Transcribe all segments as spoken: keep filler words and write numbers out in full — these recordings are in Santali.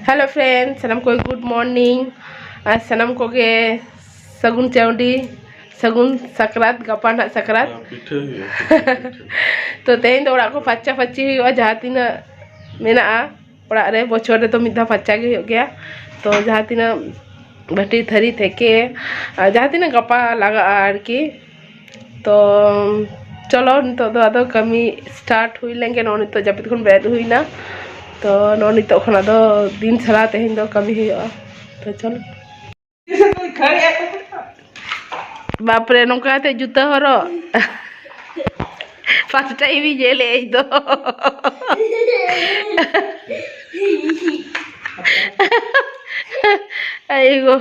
Hello friends, ᱥᱟᱱᱟᱢ ᱠᱚᱜᱮ good morning ᱟᱨ ᱥᱟᱱᱟᱢ ᱠᱚᱜᱮ ᱥᱟᱹᱜᱩᱱ ᱪᱟᱹᱣᱰᱤ, ᱥᱟᱹᱜᱩᱱ ᱥᱟᱠᱨᱟᱛ, ᱜᱟᱯᱟ ᱱᱟᱜ ᱥᱟᱠᱨᱟᱛ᱾ ᱯᱤᱴᱷᱟᱹ ᱦᱩᱭᱩᱜᱼᱟ, ᱯᱤᱴᱷᱟᱹ, ᱯᱤᱴᱷᱟᱹ᱾ ᱛᱚ ᱛᱮᱦᱮᱧ ᱫᱚ ᱚᱲᱟᱜ ᱠᱚ ᱯᱷᱟᱨᱪᱟ ᱯᱷᱟᱹᱨᱪᱤ ᱦᱩᱭᱩᱜᱼᱟ, ᱡᱟᱦᱟᱸ ᱛᱤᱱᱟᱹᱜ ᱢᱮᱱᱟᱜᱼᱟ ᱚᱲᱟᱜ ᱨᱮ, ᱵᱚᱪᱷᱚᱨ ᱨᱮᱫᱚ ᱢᱤᱫ ᱫᱷᱟᱣ ᱯᱷᱟᱨᱪᱟ ᱜᱮ ᱦᱩᱭᱩᱜ ᱜᱮᱭᱟ᱾ ᱛᱚ ᱡᱟᱦᱟᱸ ᱛᱤᱱᱟᱹᱜ ᱵᱷᱟᱹᱴᱤ ᱛᱷᱟᱹᱨᱤ ᱛᱷᱮᱠᱮ ᱟᱨ ᱡᱟᱦᱟᱸ ᱛᱤᱱᱟᱹᱜ ᱜᱟᱯᱟ ᱞᱟᱜᱟᱜᱼᱟ ᱟᱨᱠᱤ, ᱛᱚ ᱪᱚᱞᱚ ᱱᱤᱛᱚᱜ ᱫᱚ ᱟᱫᱚ ᱠᱟᱹᱢᱤ start ᱦᱩᱭ ᱞᱮᱱᱜᱮ᱾ ᱱᱚᱜᱼᱚᱭ ᱱᱤᱛᱚᱜ ᱡᱟᱹᱯᱤᱫ ᱠᱷᱚᱱ ᱵᱮᱨᱮᱫ ᱦᱩᱭᱱᱟ, ᱛᱚ ᱱᱚᱜᱼᱚᱭ ᱱᱤᱛᱚᱜ ᱠᱷᱚᱱ ᱟᱫᱚ ᱫᱤᱱ ᱥᱟᱨᱟ ᱛᱮᱦᱮᱧ ᱫᱚ ᱠᱟᱹᱢᱤ ᱦᱩᱭᱩᱜᱼᱟ᱾ ᱛᱚ ᱪᱚᱞᱚ᱾ ᱵᱟᱯᱨᱮ, ᱱᱚᱝᱠᱟ ᱠᱟᱛᱮ ᱡᱩᱛᱟᱹ ᱦᱚᱨᱚᱜ first time ᱤᱧ ᱧᱮᱞᱮᱫ ᱤᱧ ᱫᱚ᱾ ᱟᱭᱳ ᱜᱳ,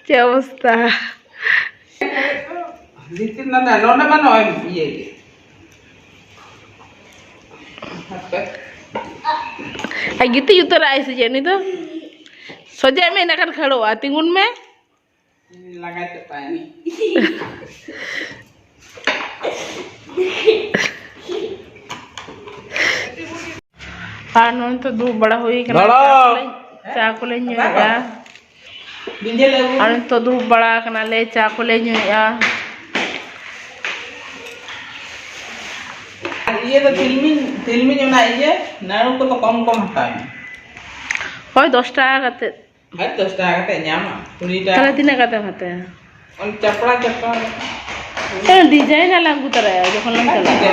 ᱪᱮᱫ ᱚᱵᱚᱥᱛᱟ᱾ ᱵᱷᱤᱛᱤᱨ ᱱᱚᱰᱮ, ᱱᱚᱰᱮ ᱢᱟ ᱱᱚᱜᱼᱚᱭ ᱤᱭᱟᱹ ᱜᱮ᱾ ᱦᱟᱯᱮ᱾ ᱟᱡ ᱜᱤᱛᱤᱡ ᱩᱛᱟᱹᱨᱚᱜ ᱟᱭ ᱥᱮ ᱪᱮᱫ ᱩᱱᱤ ᱫᱚ? ᱥᱚᱡᱷᱮᱜ ᱢᱮ, ᱤᱱᱟᱹ ᱠᱷᱟᱱ ᱠᱷᱟᱹᱲᱚᱜᱼᱟ᱾ ᱛᱤᱸᱜᱩᱱ ᱢᱮ᱾ ᱞᱟᱸᱜᱟ ᱪᱟᱵᱟᱭᱮᱱᱟ᱾ ᱟᱨ ᱱᱚᱜᱼᱚᱭ ᱱᱤᱛᱚᱜ ᱫᱩᱲᱩᱵ ᱵᱟᱲᱟ ᱦᱩᱭ ᱠᱟᱱᱟ᱾ ᱫᱟᱬᱟ᱾ ᱪᱟ ᱠᱚᱞᱮ, ᱪᱟ ᱠᱚᱞᱮ ᱧᱩᱭᱮᱫᱼᱟ᱾ ᱵᱤᱸᱡᱟᱹ ᱞᱮ ᱟᱹᱜᱩ᱾ ᱟᱨ ᱱᱤᱛᱚᱜ ᱫᱩᱲᱩᱵ ᱵᱟᱲᱟ ᱠᱟᱱᱟᱞᱮ, ᱪᱟ ᱠᱚᱞᱮ ᱧᱩᱭᱮᱫᱼᱟ᱾ ᱟᱨ ᱤᱭᱟᱹ ᱫᱚ ᱛᱤᱞᱢᱤᱧ, ᱛᱤᱞᱢᱤᱧ ᱚᱱᱟ ᱤᱭᱟᱹ ᱱᱟᱹᱲᱩ ᱠᱚᱫᱚ ᱠᱚᱢ ᱠᱚᱢ ᱦᱟᱛᱟᱣ ᱢᱮ᱾ ᱦᱳᱭ, ᱫᱚᱥ ᱴᱟᱠᱟ ᱠᱟᱛᱮ᱾ ᱦᱳᱭ, ᱫᱚᱥ ᱴᱟᱠᱟ ᱠᱟᱛᱮ ᱧᱟᱢᱟ, ᱠᱩᱲᱤ ᱴᱟᱠᱟ᱾ ᱛᱟᱦᱞᱮ ᱛᱤᱱᱟᱹᱜ ᱠᱟᱛᱮᱢ ᱦᱟᱛᱟᱣᱟ? ᱚᱱ ᱪᱟᱯᱲᱟ, ᱪᱟᱯᱲᱟ ᱞᱮᱠᱟ᱾ ᱦᱮᱸ, design ᱟᱜ ᱞᱟᱝ ᱟᱹᱜᱩ ᱛᱚᱨᱟᱭᱟ ᱡᱚᱠᱷᱚᱱ ᱞᱟᱝ ᱪᱟᱞᱟᱜᱼᱟ᱾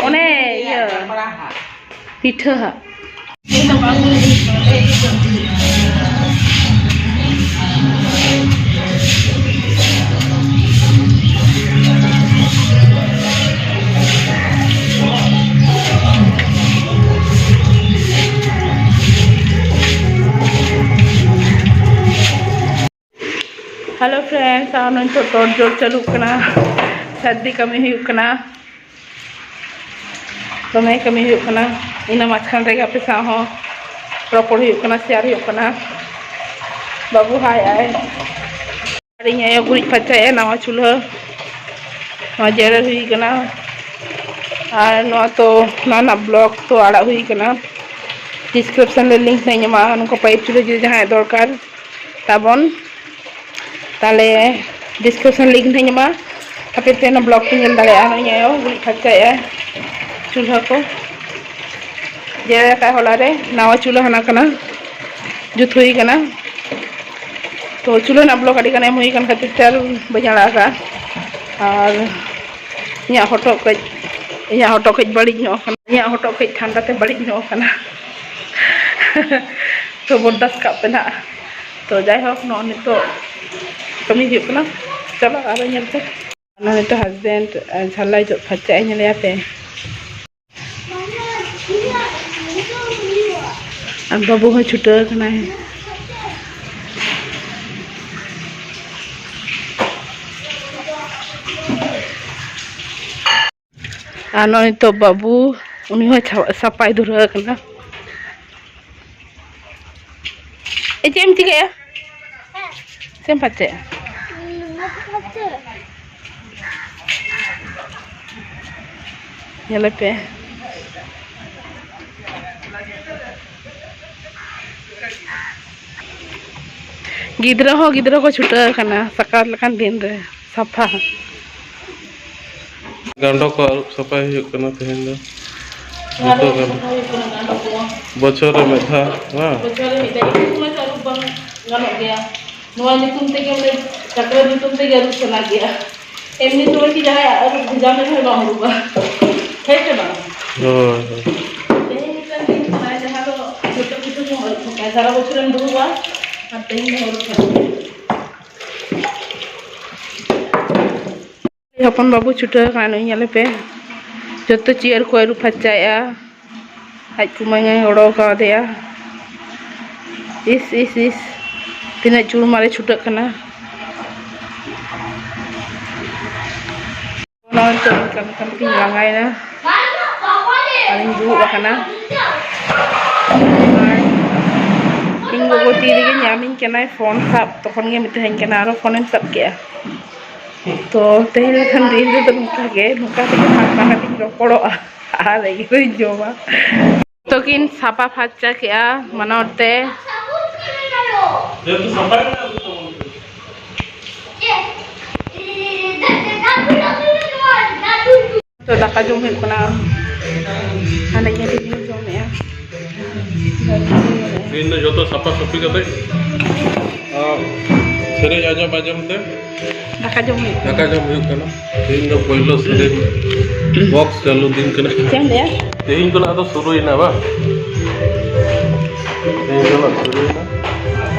ᱚᱱᱮ ᱤᱭᱟᱹ, ᱪᱟᱯᱲᱟ ᱦᱟᱜ᱾ ᱯᱤᱴᱷᱟᱹ ᱦᱟᱜ᱾ Hello friends, ᱟᱨ ᱱᱤᱛᱚᱜ ᱛᱚᱲ ᱡᱳᱲ ᱪᱟᱹᱞᱩᱜ ᱠᱟᱱᱟ, ᱥᱟᱹᱨᱫᱤ ᱠᱟᱹᱢᱤ ᱦᱩᱭᱩᱜ ᱠᱟᱱᱟ, ᱫᱚᱢᱮ ᱠᱟᱹᱢᱤ ᱦᱩᱭᱩᱜ ᱠᱟᱱᱟ᱾ ᱤᱱᱟᱹ ᱢᱟᱡᱷᱠᱷᱟᱱ ᱨᱮᱜᱮ ᱟᱯᱮ ᱥᱟᱶ ᱦᱚᱸ ᱨᱚᱯᱚᱲ ᱦᱩᱭᱩᱜ ᱠᱟᱱᱟ, share ᱦᱩᱭᱩᱜ ᱠᱟᱱᱟ᱾ ᱵᱟᱹᱵᱩ ᱦᱟᱭ ᱟᱭ᱾ ᱟᱨ ᱤᱧ ᱟᱭᱳ ᱜᱩᱨᱤᱡ ᱯᱷᱟᱨᱪᱟᱭᱮᱫᱼᱟ ᱱᱟᱣᱟ ᱪᱩᱞᱦᱟᱹ, ᱱᱚᱣᱟ ᱡᱮᱨᱮᱲ ᱦᱩᱭ ᱠᱟᱱᱟ᱾ ᱟᱨ ᱱᱚᱣᱟ ᱛᱚ ᱱᱟᱣᱟ ᱱᱟᱜ vlog ᱛᱚ ᱟᱲᱟᱜ ᱦᱩᱭ ᱠᱟᱱᱟ᱾ Description ᱨᱮ link ᱦᱟᱸᱜ ᱤᱧ ᱮᱢᱟ, ᱱᱚᱝᱠᱟ ᱯᱟᱭᱤᱯ ᱪᱩᱞᱦᱟᱹ ᱡᱩᱫᱤ ᱡᱟᱦᱟᱸᱭ ᱫᱚᱨᱠᱟᱨ ᱛᱟᱵᱚᱱ, ᱛᱟᱦᱞᱮ description link ᱦᱟᱸᱜ ᱤᱧ ᱮᱢᱟ, ᱟᱯᱮ ᱯᱮ ᱚᱱᱟ vlog ᱯᱮ ᱧᱮᱞ ᱫᱟᱲᱮᱭᱟᱜᱼᱟ᱾ ᱱᱚᱜᱼᱚᱭ ᱤᱧ ᱟᱭᱳ ᱜᱩᱨᱤᱡ ᱯᱷᱟᱨᱪᱟᱭᱮᱫᱼᱟ ᱪᱩᱞᱦᱟᱹ ᱠᱚ, ᱡᱮᱨᱮᱲ ᱟᱠᱟᱫ ᱦᱚᱞᱟ ᱨᱮ, ᱱᱟᱣᱟ ᱪᱩᱞᱦᱟᱹ ᱦᱟᱱᱟ ᱠᱟᱱᱟ, ᱡᱩᱛ ᱦᱩᱭ ᱠᱟᱱᱟ᱾ ᱛᱚ ᱪᱩᱞᱦᱟᱹ ᱨᱮᱱᱟᱜ vlog ᱟᱹᱰᱤ ᱜᱟᱱ ᱮᱢ ᱦᱩᱭ ᱠᱟᱱ ᱠᱷᱟᱹᱛᱤᱨ ᱛᱮ ᱟᱨ ᱵᱟᱹᱧ ᱟᱲᱟᱜ ᱟᱠᱟᱫᱼᱟ᱾ ᱟᱨ ᱤᱧᱟᱹᱜ ᱦᱚᱴᱚᱜ ᱠᱟᱹᱡ, ᱤᱧᱟᱹᱜ ᱦᱚᱴᱚᱜ ᱠᱟᱹᱡ ᱵᱟᱹᱲᱤᱡ ᱧᱚᱜ ᱟᱠᱟᱱᱟ, ᱤᱧᱟᱹᱜ ᱦᱚᱴᱚᱜ ᱠᱟᱹᱡ ᱴᱷᱟᱱᱰᱟ ᱛᱮ ᱵᱟᱹᱲᱤᱡ ᱧᱚᱜ ᱟᱠᱟᱱᱟ᱾ ᱛᱚ ᱵᱚᱨᱫᱟᱥ ᱠᱟᱜ ᱯᱮ ᱱᱟᱜ᱾ ᱛᱚ ᱡᱟᱭᱦᱳᱠ, ᱱᱚᱜᱼᱚᱭ ᱱᱤᱛᱚᱜ ᱠᱟᱹᱢᱤ ᱦᱩᱭᱩᱜ ᱠᱟᱱᱟ᱾ ᱪᱚᱞᱚ ᱟᱨᱚ ᱧᱮᱞ ᱯᱮ᱾ ᱚᱱᱟ ᱱᱤᱛᱚᱜ husband, ᱟᱸ, ᱡᱷᱟᱞᱟᱭ ᱡᱚᱜ ᱯᱷᱟᱨᱪᱟᱭᱮᱫᱼᱟ, ᱧᱮᱞᱮᱭᱟ ᱯᱮ᱾ ᱟᱨ ᱵᱟᱹᱵᱩ ᱦᱚᱸ ᱪᱷᱩᱴᱟᱹᱣ ᱟᱠᱟᱱᱟᱭ᱾ ᱟᱨ ᱱᱚᱜᱼᱚᱭ ᱱᱤᱛᱚᱜ ᱵᱟᱹᱵᱩ, ᱩᱱᱤ ᱦᱚᱸ ᱪᱷᱟ-, ᱥᱟᱯᱷᱟᱭ ᱫᱷᱩᱨᱟᱹᱣ ᱟᱠᱟᱱᱟ᱾ ᱮ, ᱪᱮᱫ ᱮᱢ ᱪᱤᱠᱟᱹᱭᱟ? ᱪᱮᱫ ᱮᱢ ᱯᱷᱟᱨᱪᱟᱭᱟ? ᱧᱮᱞᱮ ᱯᱮ᱾ ᱜᱤᱫᱽᱨᱟᱹ ᱦᱚᱸ ᱜᱤᱫᱽᱨᱟᱹ ᱠᱚ ᱪᱷᱩᱴᱟᱹᱣ ᱟᱠᱟᱱᱟ ᱥᱟᱠᱨᱟᱛ ᱞᱮᱠᱟᱱ ᱫᱤᱱ ᱨᱮ ᱥᱟᱯᱷᱟ᱾ ᱜᱟᱸᱰᱚ ᱠᱚ ᱟᱹᱨᱩᱵ ᱥᱟᱯᱷᱟᱭ ᱦᱩᱭᱩᱜ ᱠᱟᱱᱟ ᱛᱮᱦᱮᱧ ᱫᱚ᱾ ᱡᱚᱛᱚ ᱜᱟᱸᱰᱚ᱾ ᱦᱩᱭᱩᱜ ᱠᱟᱱᱟ ᱜᱟᱸᱰᱚ ᱠᱚ᱾ ᱵᱚᱪᱷᱚᱨ ᱨᱮ ᱢᱤᱫ ᱫᱷᱟᱣ, ᱵᱟᱝ? ᱵᱚᱪᱷᱚᱨ ᱨᱮ ᱢᱤᱫ ᱫᱷᱟᱣ, ᱡᱚᱛᱚ ᱥᱚᱢᱚᱭ ᱫᱚ ᱟᱹᱨᱩᱵ ᱵᱟᱝ ᱜᱟᱱᱚᱜ ᱜᱮᱭᱟ᱾ ᱱᱚᱣᱟ ᱧᱩᱛᱩᱢ ᱛᱮᱜᱮ ᱵᱚᱞᱮ ᱥᱟᱠᱨᱟᱛ ᱧᱩᱛᱩᱢ ᱛᱮᱜᱮ ᱟᱹᱨᱩᱵ ᱥᱟᱱᱟ ᱜᱮᱭᱟ᱾ ᱮᱢᱱᱤ ᱥᱚᱢᱚᱭ ᱠᱤ ᱡᱟᱦᱟᱸᱭ ᱟᱹᱨᱩᱵ ᱵᱷᱮᱡᱟ ᱢᱮ ᱨᱮᱦᱚᱸ ᱵᱟᱢ ᱟᱹᱨᱩᱵᱟ᱾ ᱦᱮᱸ ᱥᱮ ᱵᱟᱝ? ᱦᱳᱭ, ᱦᱳᱭ᱾ ᱛᱮᱦᱮᱧ ᱢᱤᱫᱴᱟᱝ ᱫᱤᱱ ᱠᱟᱱᱟ ᱡᱟᱦᱟᱸ ᱫᱚ ᱡᱚᱛᱚ ᱠᱤᱪᱷᱩ ᱜᱮᱢ ᱟᱹᱨᱩᱵ ᱥᱟᱯᱷᱟᱭᱟ᱾ ᱥᱟᱨᱟ ᱵᱚᱪᱷᱚᱨᱮᱢ ᱫᱩᱲᱩᱵᱼᱟ ᱟᱨ ᱛᱮᱦᱮᱧ ᱫᱚ ᱟᱹᱨᱩᱵ ᱥᱟᱯᱷᱟᱭᱟ᱾ ᱦᱚᱯᱚᱱ ᱵᱟᱹᱵᱩ ᱪᱷᱩᱴᱟᱹᱣ ᱟᱠᱟᱱᱟ ᱱᱩᱭ, ᱧᱮᱞᱮ ᱯᱮ᱾ ᱡᱚᱛᱚ chair ᱠᱚ ᱟᱹᱨᱩᱵ ᱯᱷᱟᱨᱪᱟᱭᱮᱜᱼᱟ᱾ ᱟᱡ ᱠᱩᱢᱟᱹᱝ ᱮ ᱜᱚᱲᱚ ᱠᱟᱣᱫᱮᱭᱟ᱾ ᱤᱥ, ᱤᱥ, ᱤᱥ, ᱛᱤᱱᱟᱹᱜ ᱪᱩᱲᱢᱟᱨᱮ ᱪᱷᱩᱴᱟᱹᱜ ᱠᱟᱱᱟ᱾ ᱱᱚᱜᱼᱚᱭ ᱛᱚ ᱤᱧ ᱠᱟᱹᱢᱤ ᱠᱟᱹᱢᱤ ᱛᱤᱧ ᱞᱟᱸᱜᱟᱭᱮᱱᱟ᱾ ᱟᱨᱤᱧ ᱫᱩᱲᱩᱵ ᱟᱠᱟᱱᱟ᱾ ᱟᱨ ᱤᱧ ᱜᱚᱜᱚ ᱛᱤ ᱨᱮᱜᱮ ᱧᱟᱢᱤᱧ ᱠᱟᱱᱟᱭ ᱯᱷᱳᱱ ᱥᱟᱵ, ᱛᱚᱠᱷᱚᱱ ᱜᱮ ᱢᱤᱛᱟᱹᱧ ᱠᱟᱱᱟ, "ᱟᱨᱚ ᱯᱷᱳᱱᱮᱢ ᱥᱟᱵ ᱠᱮᱜᱼᱟ?" ᱛᱚ ᱛᱮᱦᱮᱧ ᱞᱮᱠᱟᱱ ᱫᱤᱱ ᱨᱮᱫᱚ ᱱᱚᱝᱠᱟ ᱜᱮ, ᱱᱚᱝᱠᱟ ᱛᱮᱜᱮ ᱯᱷᱟᱸᱠᱟ ᱠᱟᱛᱮᱧ ᱨᱚᱯᱚᱲᱚᱜᱼᱟ ᱟᱨ ᱟᱹᱭᱩᱵᱤᱧ ᱡᱚᱢᱟ᱾ ᱛᱚᱠᱤᱱ ᱥᱟᱯᱷᱟ ᱯᱷᱟᱨᱪᱟ ᱠᱮᱜᱼᱟ ᱢᱟᱱᱚᱨ ᱛᱮ᱾ ᱛᱚ ᱫᱟᱠᱟ ᱡᱚᱢ ᱦᱩᱭᱩᱜ ᱠᱟᱱᱟ᱾ ᱦᱟᱸᱰᱮ ᱧᱮᱞ ᱤᱧ ᱡᱚᱢᱮᱜᱼᱟ᱾ ᱛᱮᱦᱮᱧ ᱫᱚ ᱡᱚᱛᱚ ᱥᱟᱯᱷᱟ ᱥᱟᱹᱯᱷᱤ ᱠᱟᱛᱮ, ᱟᱨ ᱥᱮᱨᱮᱧ ᱟᱸᱡᱚᱢ ᱟᱸᱡᱚᱢ ᱛᱮ ᱫᱟᱠᱟ ᱡᱚᱢ ᱦᱩᱭᱩᱜ ᱠᱟᱱᱟ᱾ ᱫᱟᱠᱟ ᱡᱚᱢ ᱦᱩᱭᱩᱜ ᱠᱟᱱᱟ᱾ ᱛᱮᱦᱮᱧ ᱫᱚ ᱯᱳᱭᱞᱳ ᱥᱮᱨᱮᱧ ᱵᱚᱠᱥ ᱪᱟᱹᱞᱩ ᱫᱤᱱ ᱠᱟᱱᱟ᱾ ᱪᱮᱫ ᱮᱢ ᱞᱟᱹᱭᱟ? ᱛᱮᱦᱮᱧ ᱠᱷᱚᱱᱟᱜ ᱫᱚ ᱥᱩᱨᱩᱭᱮᱱᱟ ᱵᱟᱝ? ᱛᱮᱦᱮᱧ ᱠᱷᱚᱱᱟᱜ ᱥᱩᱨᱩᱭᱮᱱᱟ᱾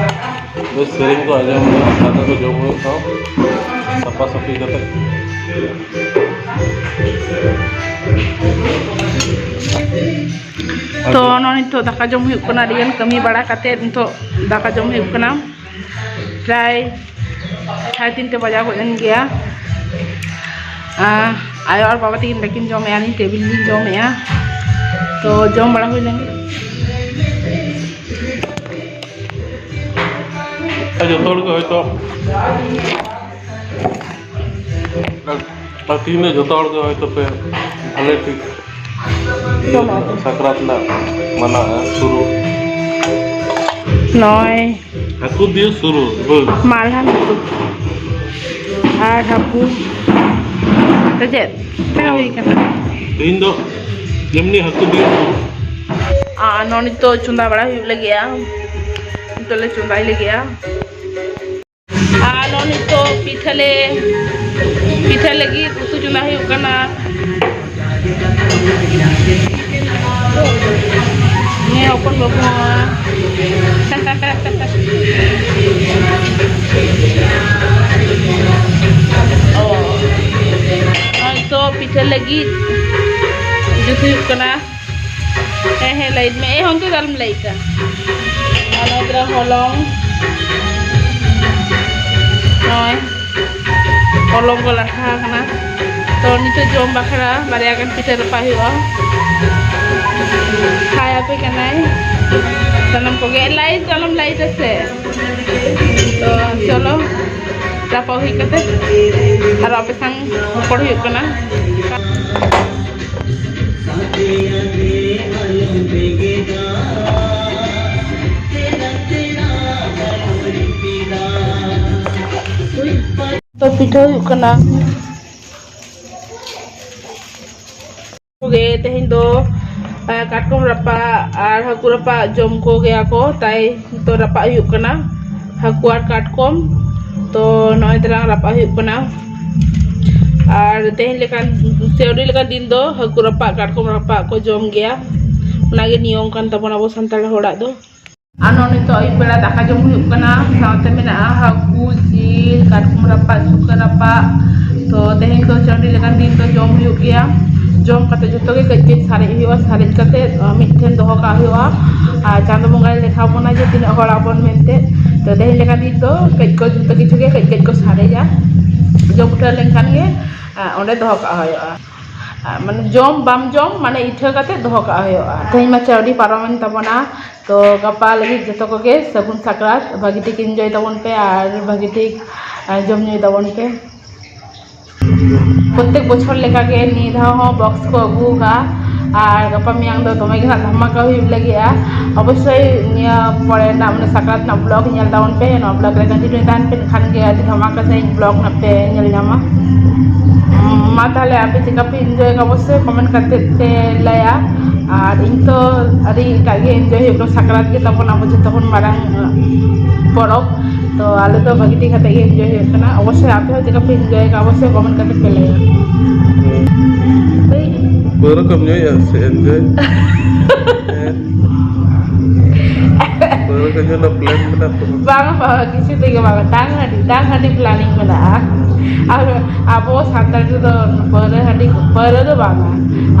ᱵᱮᱥ ᱥᱮᱨᱮᱧ ᱠᱚ ᱟᱸᱡᱚᱢ ᱦᱩᱭᱩᱜᱼᱟ, ᱫᱟᱠᱟ ᱠᱚ ᱡᱚᱢ ᱦᱩᱭᱩᱜ ᱛᱟᱢ, ᱥᱟᱯᱷᱟ ᱥᱟᱹᱯᱷᱤ ᱠᱟᱛᱮ᱾ ᱛᱚ ᱱᱚᱜᱼᱚᱭ ᱱᱤᱛᱚᱜ ᱫᱟᱠᱟ ᱡᱚᱢ ᱦᱩᱭᱩᱜ ᱠᱟᱱᱟ᱾ ᱟᱹᱰᱤᱜᱟᱱ ᱠᱟᱹᱢᱤ ᱵᱟᱲᱟ ᱠᱟᱛᱮ ᱱᱤᱛᱚᱜ ᱫᱟᱠᱟ ᱡᱚᱢ ᱦᱩᱭᱩᱜ ᱠᱟᱱᱟ᱾ ᱯᱨᱟᱭ ᱥᱟᱲᱮ ᱛᱤᱱᱴᱟ ᱵᱟᱡᱟᱣ ᱜᱚᱫ ᱮᱱ ᱜᱮᱭᱟ᱾ ᱟᱨ ᱟᱭᱳ ᱟᱨ ᱵᱟᱵᱟ ᱛᱟᱹᱠᱤᱱ ᱵᱟᱹᱠᱤᱱ ᱡᱚᱢᱮᱜᱼᱟ, ᱟᱹᱞᱤᱧ ᱴᱮᱵᱤᱞ ᱞᱤᱧ ᱡᱚᱢᱮᱜᱼᱟ᱾ ᱛᱚ ᱡᱚᱢ ᱵᱟᱲᱟ ᱦᱩᱭ ᱞᱮᱱ ᱜᱮ᱾ ᱟᱨ ᱡᱚᱛᱚ ᱦᱚᱲ ᱜᱮ ᱦᱚᱭᱛᱳ, ᱟᱨ, ᱟᱨ ᱛᱤᱦᱤᱧ ᱫᱚ ᱡᱚᱛᱚ ᱦᱚᱲ ᱜᱮ ᱦᱚᱭᱛᱳ ᱯᱮ ᱵᱷᱟᱞᱮ ᱴᱷᱤᱠ ᱡᱚᱢᱟ ᱯᱮ᱾ ᱥᱟᱠᱨᱟᱛ ᱨᱮᱱᱟᱜ ᱢᱟᱱᱟᱜᱼᱟ ᱥᱩᱨᱩ᱾ ᱱᱚᱜᱼᱚᱭ ᱦᱟᱹᱠᱩ ᱫᱤᱭᱮ ᱥᱩᱨᱩ, ᱦᱳᱭ᱾ ᱢᱟᱞᱦᱟᱱ ᱦᱟᱹᱠᱩ ᱟᱨ ᱦᱟᱹᱠᱩ ᱥᱮ ᱪᱮᱫ? ᱦᱩᱭ ᱠᱟᱱᱟ᱾ ᱛᱤᱦᱤᱧ ᱫᱚ ᱮᱢᱱᱤ ᱦᱟᱹᱠᱩ ᱫᱤᱭᱮ ᱥᱩᱨᱩ᱾ ᱟᱨ ᱱᱚᱜᱼᱚᱭ ᱱᱤᱛᱚᱜ ᱪᱚᱸᱫᱟ ᱵᱟᱲᱟ ᱦᱩᱭᱩᱜ ᱞᱟᱹᱜᱤᱫᱼᱟ᱾ ᱱᱤᱛᱚᱜ ᱞᱮ ᱪᱚᱸᱫᱟᱭ ᱞᱟᱹᱜᱤᱫᱼᱟ᱾ ᱟᱨ ᱱᱚᱜᱼᱚᱭ ᱱᱤᱛᱚᱜ ᱯᱤᱴᱷᱟᱹ ᱞᱮ, ᱯᱤᱴᱷᱟᱹ ᱞᱟᱹᱜᱤᱫ ᱩᱛᱩ ᱪᱚᱸᱫᱟ ᱦᱩᱭᱩᱜ ᱠᱟᱱᱟ᱾ ᱱᱤᱭᱟᱹ ᱦᱚᱯᱚᱱ ᱵᱟᱹᱵᱩ ᱦᱚᱸ᱾ ᱚ᱾ ᱱᱚᱜᱼᱚᱭ ᱛᱚ ᱯᱤᱴᱷᱟᱹ ᱞᱟᱹᱜᱤᱫ ᱡᱩᱛ ᱦᱩᱭᱩᱜ ᱠᱟᱱᱟ᱾ ᱦᱮᱸ, ᱦᱮᱸ, ᱞᱟᱹᱭᱤᱴ ᱢᱮ᱾ ᱮ, ᱦᱚᱱᱛᱮ ᱫᱚ ᱟᱞᱚᱢ ᱞᱟᱹᱭᱤᱴᱟ᱾ ᱟᱨ ᱱᱚᱣᱟ ᱫᱚ ᱦᱚᱞᱚᱝ᱾ ᱱᱚᱜᱼᱚᱭ ᱦᱚᱞᱚᱝ ᱠᱚ ᱞᱟᱴᱷᱟ ᱟᱠᱟᱱᱟ᱾ ᱛᱚ, ᱱᱤᱛᱚᱜ ᱡᱚᱢ ᱵᱟᱠᱷᱨᱟ ᱵᱟᱨᱭᱟ ᱜᱟᱱ ᱯᱤᱴᱷᱟᱹ ᱨᱟᱯᱟᱜ ᱦᱩᱭᱩᱜᱼᱟ᱾ ᱠᱷᱟᱭ ᱟᱯᱮ ᱠᱟᱱᱟᱭ ᱥᱟᱱᱟᱢ ᱠᱚᱜᱮ᱾ ᱞᱟᱹᱭᱤᱴ ᱟᱞᱚᱢ ᱞᱟᱹᱭᱤᱴᱟ ᱥᱮ᱾ ᱛᱚ, ᱪᱚᱞᱚ, ᱨᱟᱯᱟᱜ ᱦᱩᱭ ᱠᱟᱛᱮ ᱟᱨᱚ ᱟᱯᱮ ᱥᱟᱝ ᱨᱚᱯᱚᱲ ᱦᱩᱭᱩᱜ ᱠᱟᱱᱟ᱾ ᱥᱟᱛᱮ ᱟᱫᱮ ᱟᱞᱚᱢ ᱵᱮ ᱯᱤᱴᱷᱟᱹ ᱦᱩᱭᱩᱜ ᱠᱟᱱᱟ᱾ ᱠᱚᱜᱮ ᱛᱮᱦᱮᱧ ᱫᱚ, ᱟᱨ ᱠᱟᱴᱠᱚᱢ ᱨᱟᱯᱟᱜ ᱟᱨ ᱦᱟᱹᱠᱩ ᱨᱟᱯᱟᱜ ᱡᱚᱢ ᱠᱚ ᱜᱮᱭᱟ ᱠᱚ, ᱛᱟᱭ ᱛᱚ ᱨᱟᱯᱟᱜ ᱦᱩᱭᱩᱜ ᱠᱟᱱᱟ ᱦᱟᱹᱠᱩ ᱟᱨ ᱠᱟᱴᱠᱚᱢ᱾ ᱛᱚ ᱱᱚᱜᱼᱚᱭ ᱛᱟᱞᱟᱝ ᱨᱟᱯᱟᱜ ᱦᱩᱭᱩᱜ ᱠᱟᱱᱟ᱾ ᱟᱨ ᱛᱮᱦᱮᱧ ᱞᱮᱠᱟᱱ ᱥᱮ ᱟᱹᱰᱤ ᱞᱮᱠᱟᱱ ᱫᱤᱱ ᱫᱚ ᱦᱟᱹᱠᱩ ᱨᱟᱯᱟᱜ ᱠᱟᱴᱠᱚᱢ ᱨᱟᱯᱟᱜ ᱠᱚ ᱡᱚᱢ ᱜᱮᱭᱟ᱾ ᱚᱱᱟᱜᱮ ᱱᱤᱭᱚᱢ ᱠᱟᱱ ᱛᱟᱵᱚᱱᱟ ᱟᱵᱚ ᱥᱟᱱᱛᱟᱲ ᱦᱚᱲᱟᱜ ᱫᱚ᱾ ᱟᱨ ᱱᱚᱜᱼᱚᱭ ᱱᱤᱛᱚᱜ ᱟᱹᱭᱩᱵ ᱵᱮᱲᱟ ᱫᱟᱠᱟ ᱡᱚᱢ ᱦᱩᱭᱩᱜ ᱠᱟᱱᱟ, ᱥᱟᱶᱛᱮ ᱢᱮᱱᱟᱜᱼᱟ ᱦᱟᱹᱠᱩ ᱡᱤᱞ, ᱠᱟᱴᱠᱚᱢ ᱨᱟᱯᱟᱜ, ᱥᱩᱠᱟᱹ ᱨᱟᱯᱟᱜ᱾ ᱛᱚ ᱛᱮᱦᱮᱧ ᱫᱚ ᱪᱟᱹᱰᱤ ᱞᱮᱠᱟᱱ ᱫᱤᱱ ᱫᱚ ᱡᱚᱢ ᱦᱩᱭᱩᱜ ᱜᱮᱭᱟ᱾ ᱡᱚᱢ ᱠᱟᱛᱮ ᱡᱚᱛᱚ ᱜᱮ ᱠᱟᱹᱡ ᱠᱟᱹᱡ ᱥᱟᱨᱮᱡ ᱦᱩᱭᱩᱜᱼᱟ, ᱥᱟᱨᱮᱡ ᱠᱟᱛᱮ ᱢᱤᱫ ᱴᱷᱮᱱ ᱫᱚᱦᱚ ᱠᱟᱜ ᱦᱩᱭᱩᱜᱼᱟ᱾ ᱟᱨ ᱪᱟᱸᱫᱚ ᱵᱚᱸᱜᱟᱭ ᱞᱮᱠᱷᱟ ᱵᱚᱱᱟ ᱡᱮ ᱛᱤᱱᱟᱹᱜ ᱦᱚᱲ ᱟᱵᱚᱱ ᱢᱮᱱᱛᱮ᱾ ᱛᱚ ᱛᱮᱦᱮᱧ ᱞᱮᱠᱟᱱ ᱫᱤᱱ ᱫᱚ ᱠᱟᱹᱡ ᱠᱚ ᱡᱚᱛᱚ ᱠᱤᱪᱷᱩ ᱜᱮ ᱠᱟᱹᱡ ᱠᱟᱹᱡ ᱠᱚ ᱥᱟᱨᱮᱡᱟ᱾ ᱡᱚᱢ ᱩᱴᱷᱟᱹᱣ ᱞᱮᱱᱠᱷᱟᱱ ᱜᱮ ᱚᱸᱰᱮ ᱫᱚᱦᱚ ᱠᱟᱜ ᱦᱩᱭᱩᱜᱼᱟ᱾ ᱢᱟᱱᱮ ᱡᱚᱢ ᱵᱟᱢ ᱡᱚᱢ, ᱢᱟᱱᱮ ᱤᱴᱷᱟᱹ ᱠᱟᱛᱮ ᱫᱚᱦᱚ ᱠᱟᱜ ᱦᱩᱭᱩᱜᱼᱟ᱾ ᱛᱮᱦᱮᱧ ᱢᱟ ᱪᱟᱹᱰᱤ ᱯᱟᱨᱚᱢᱮᱱ ᱛᱟᱵᱚᱱᱟ᱾ ᱛᱚ ᱜᱟᱯᱟ ᱞᱟᱹᱜᱤᱫ ᱡᱚᱛᱚ ᱠᱚᱜᱮ ᱥᱟᱹᱜᱩᱱ ᱥᱟᱠᱨᱟᱛ᱾ ᱵᱷᱟᱹᱜᱤ ᱴᱷᱤᱠ enjoy ᱛᱟᱵᱚᱱ ᱯᱮ ᱟᱨ ᱵᱷᱟᱹᱜᱤ ᱴᱷᱤᱠ ᱡᱚᱢ ᱧᱩᱭ ᱛᱟᱵᱚᱱ ᱯᱮ᱾ ᱯᱨᱚᱛᱮᱠ ᱵᱚᱪᱷᱚᱨ ᱞᱮᱠᱟᱜᱮ ᱱᱤᱭᱟᱹ ᱫᱷᱟᱣ ᱦᱚᱸ ᱵᱚᱠᱥ ᱠᱚ ᱟᱹᱜᱩ ᱟᱠᱟᱫᱼᱟ᱾ ᱟᱨ ᱜᱟᱯᱟ ᱢᱮᱭᱟᱝ ᱫᱚ ᱫᱚᱢᱮ ᱜᱮ ᱦᱟᱸᱜ ᱫᱷᱟᱢᱟᱠᱟ ᱦᱩᱭᱩᱜ ᱞᱟᱹᱜᱤᱫᱼᱟ᱾ ᱚᱵᱚᱥᱥᱳᱭ ᱱᱤᱭᱟᱹ ᱯᱚᱨᱮ ᱨᱮᱱᱟᱜ, ᱢᱟᱱᱮ ᱥᱟᱠᱨᱟᱛ ᱨᱮᱱᱟᱜ vlog ᱧᱮᱞ ᱛᱟᱵᱚᱱ ᱯᱮ, ᱱᱚᱣᱟ vlog ᱨᱮ continue ᱛᱟᱦᱮᱱ ᱯᱮ, ᱮᱱᱠᱷᱟᱱ ᱜᱮ ᱟᱹᱰᱤ ᱫᱷᱟᱢᱟᱠᱟ ᱥᱟᱺᱦᱤᱡ vlog ᱱᱟᱜ ᱯᱮ ᱧᱮᱞ ᱧᱟᱢᱟ᱾ ᱢᱟ ᱛᱟᱦᱚᱞᱮ ᱟᱯᱮ ᱪᱮᱠᱟ ᱯᱮ enjoy ᱠᱟᱜᱼᱟ, ᱚᱵᱚᱥᱥᱳᱭ comment ᱠᱟᱛᱮ ᱯᱮ ᱞᱟᱹᱭᱟ᱾ ᱟᱨ ᱤᱧ ᱛᱚ ᱟᱹᱰᱤ ᱮᱴᱟᱜ ᱜᱮ enjoy ᱦᱩᱭᱩᱜ ᱠᱟᱱᱟ, ᱥᱟᱠᱨᱟᱛ ᱜᱮ ᱛᱟᱵᱚᱱ ᱟᱵᱚ ᱡᱚᱛᱚ ᱠᱷᱚᱱ ᱢᱟᱨᱟᱝ, ᱟᱸ, ᱯᱚᱨᱚᱵᱽ᱾ ᱛᱚ ᱟᱞᱮ ᱫᱚ ᱵᱷᱟᱹᱜᱤ ᱴᱷᱤᱠ ᱠᱟᱛᱮ ᱜᱮ enjoy ᱦᱩᱭᱩᱜ ᱠᱟᱱᱟ᱾ ᱚᱵᱚᱥᱥᱳᱭ ᱟᱯᱮ ᱦᱚᱸ ᱪᱮᱠᱟ ᱯᱮ enjoy ᱠᱟᱜᱼᱟ, ᱚᱵᱚᱥᱥᱳᱭ comment ᱠᱟᱛᱮ ᱯᱮ ᱞᱟᱹᱭᱟ᱾ ᱯᱟᱹᱣᱨᱟᱹ ᱠᱚᱢ ᱧᱩᱭᱟ ᱥᱮ enjoy? ᱯᱟᱹᱣᱨᱟᱹ ᱠᱚ ᱧᱩ ᱨᱮᱱᱟᱜ plan ᱢᱮᱱᱟᱜ ᱛᱟᱢᱟ? ᱵᱟᱝᱟ, ᱵᱟᱝᱟ, ᱠᱤᱪᱷᱩ ᱛᱮᱜᱮ ᱵᱟᱝᱟ᱾ ᱴᱟᱝ ᱦᱟᱺᱰᱤ, ᱴᱟᱝ ᱦᱟᱺᱰᱤ planning ᱢᱮᱱᱟᱜᱼᱟ᱾ ᱟᱨ ᱟᱵᱚ ᱥᱟᱱᱛᱟᱲ ᱨᱮᱫᱚ ᱯᱟᱹᱣᱨᱟᱹ ᱦᱟᱺᱰᱤ, ᱯᱟᱹᱣᱨᱟᱹ ᱫᱚ ᱵᱟᱝᱟ᱾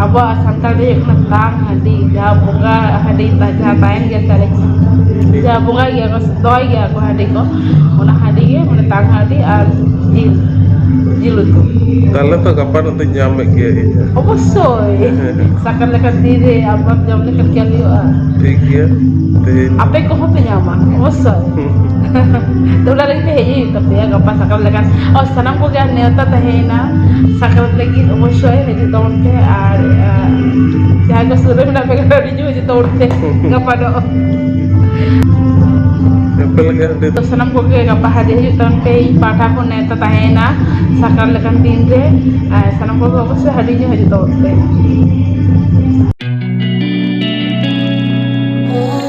ᱟᱵᱚᱣᱟᱜ ᱥᱟᱱᱛᱟᱲ ᱫᱚ ᱦᱩᱭᱩᱜ ᱠᱟᱱᱟ ᱴᱟᱝ ᱦᱟᱺᱰᱤ, ᱡᱟᱦᱟᱸ ᱵᱚᱸᱜᱟ ᱦᱟᱺᱰᱤ, ᱡᱟᱦᱟᱸ ᱛᱟᱦᱮᱱ ᱜᱮᱭᱟ ᱥᱟᱨᱮᱡ, ᱡᱟᱦᱟᱸ ᱵᱚᱸᱜᱟᱭ ᱜᱮᱭᱟ ᱠᱚ, ᱫᱚᱦᱚᱭ ᱜᱮᱭᱟ ᱠᱚ ᱦᱟᱺᱰᱤ ᱠᱚ, ᱚᱱᱟ ᱦᱟᱺᱰᱤ ᱜᱮ, ᱢᱟᱱᱮ ᱴᱟᱝ ᱦᱟᱺᱰᱤ ᱟᱨ ᱡᱤᱞ, ᱡᱤᱞ ᱩᱛᱩ᱾ ᱛᱟᱦᱞᱮ ᱛᱚ ᱜᱟᱯᱟ ᱱᱚᱜ ᱫᱚᱧ ᱧᱟᱢᱮᱫ ᱜᱮᱭᱟ ᱤᱧ ᱦᱚᱸ᱾ ᱚᱵᱚᱥᱥᱳᱭ᱾ ᱦᱮᱸ᱾ ᱥᱟᱠᱨᱟᱛ ᱞᱮᱠᱟᱱ ᱫᱤᱱ ᱨᱮ ᱟᱵᱚ ᱡᱚᱢ ᱞᱮᱠᱷᱟᱱ ᱪᱮᱫ ᱦᱩᱭᱩᱜᱼᱟ? ᱴᱷᱤᱠ ᱜᱮᱭᱟ᱾ ᱛᱮᱦᱮᱧ ᱟᱯᱮ ᱠᱚᱦᱚᱸ ᱯᱮ ᱧᱟᱢᱟ, ᱚᱵᱚᱥᱥᱳᱭ᱾ ᱦᱩᱸ᱾ ᱛᱚ, ᱚᱱᱟ ᱞᱟᱹᱜᱤᱫ ᱛᱮ ᱦᱮᱡ ᱦᱩᱭᱩᱜ ᱛᱟᱯᱮᱭᱟ ᱜᱟᱯᱟ ᱥᱟᱠᱨᱟᱛ ᱞᱮᱠᱟᱱ᱾ ᱟᱨ ᱥᱟᱱᱟᱢ ᱠᱚᱜᱮ ᱟᱨ ᱱᱮᱣᱛᱟ ᱛᱟᱦᱮᱸᱭᱮᱱᱟ, ᱥᱟᱠᱨᱟᱛ ᱞᱟᱹᱜᱤᱫ ᱚᱵᱚᱥᱥᱳᱭ ᱦᱤᱡᱩᱜ ᱛᱟᱵᱚᱱ ᱯᱮ᱾ ᱟᱨ, ᱟᱨ ᱡᱟᱦᱟᱸᱭ ᱠᱚ ᱥᱩᱨ ᱨᱮ ᱢᱮᱱᱟᱜ ᱯᱮ ᱠᱷᱟᱱ, ᱟᱹᱰᱤ ᱡᱳᱨ ᱦᱤᱡᱩᱜ ᱛᱟᱵᱚᱱ ᱯᱮ ᱜᱟᱯᱟ ᱫᱚ᱾ ᱟᱯᱮ ᱞᱟᱹᱜᱤᱫ ᱟᱹᱰᱤ ᱛᱚ ᱥᱟᱱᱟᱢ ᱠᱚᱜᱮ ᱜᱟᱯᱟ ᱦᱟᱹᱰᱤ ᱦᱤᱡᱩᱜ ᱛᱟᱵᱚᱱ ᱯᱮ᱾ ᱤᱧ ᱯᱟᱦᱴᱟ ᱠᱷᱚᱱ ᱱᱮᱣᱛᱟ ᱛᱟᱦᱮᱸᱭᱮᱱᱟ ᱥᱟᱠᱨᱟᱛ ᱞᱮᱠᱟᱱ ᱫᱤᱱ ᱨᱮ᱾ ᱟᱨ ᱥᱟᱱᱟᱢ ᱠᱚᱜᱮ ᱚᱵᱚᱥᱥᱳᱭ ᱦᱟᱹᱰᱤ ᱧᱩ ᱦᱤᱡᱩᱜ ᱛᱟᱵᱚᱱ ᱯᱮ᱾